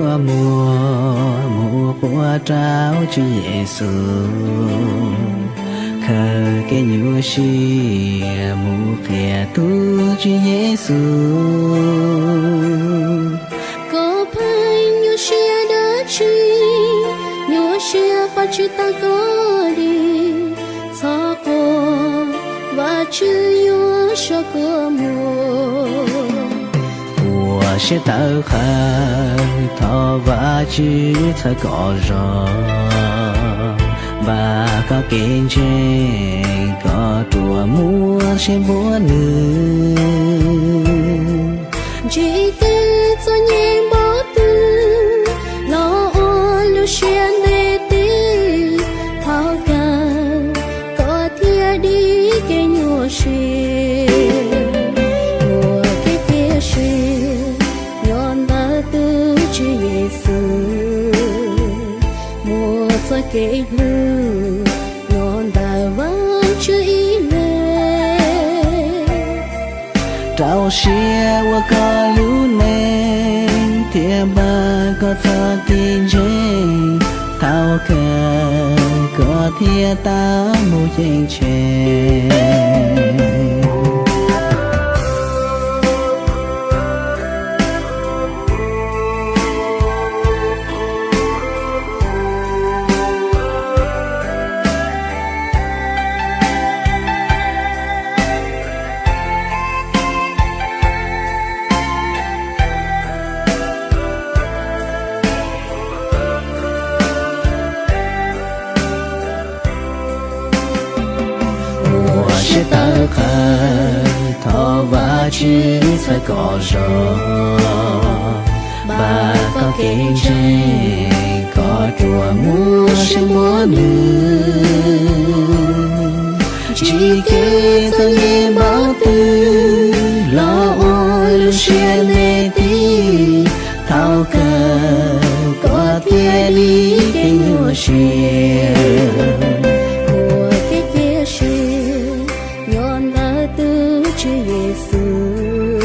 Muab muag mus quaj rau Tswv Yexus, khaws kev nyuaj siab mus qhia tus Tswv Yexus. Koj pheej nyuaj siab dab tsi? Nyuaj siab pab tsis tau koj li. Txhob quaj, Vajtswv yuav saib koj muag. Ua siab tawv qhawv, thov Vajtswv txhawb koj zog, npaj koj kev ntseeg, koj ruam muaj siab npuab nws. Ntsib kev txom nyem npaum twg los ua lub siab ntev tib, thaum kawg koj thiaj dim kev nyuaj siab. Muaj kev cia siab nyob ntawm tus Tswv Yexus, muaj txoj kev hlub nyob ntawm Vajtswv ib leeg. Rau siab ua koj lub neej thiab npaj koj txoj kev ntseeg, thaum kawg koj thiaj tau mus ceeb tsheej. Ua siab tawv qhawv, thov Vajtswv txhawb koj zog, npaj koj kev ntseeg, koj ruam muaj siab npuab nws. Ntsib kev txom nyem npaum twg los ua lub siab ntev tib, thaum kawg koj thiaj dim kev nyuaj siab. Muaj kev cia siab nyob ntawm tus Tswv Yexus,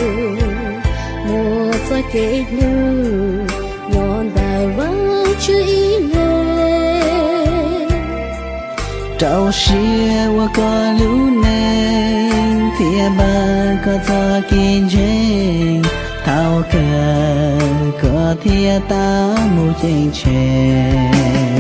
muaj txoj kev hlub nyob ntawm Vajtswv ib leeg. Rau siab ua koj lub neej thiab npaj koj txoj kev ntseeg, thaum kawg koj thiaj tau mus ceeb tsheej.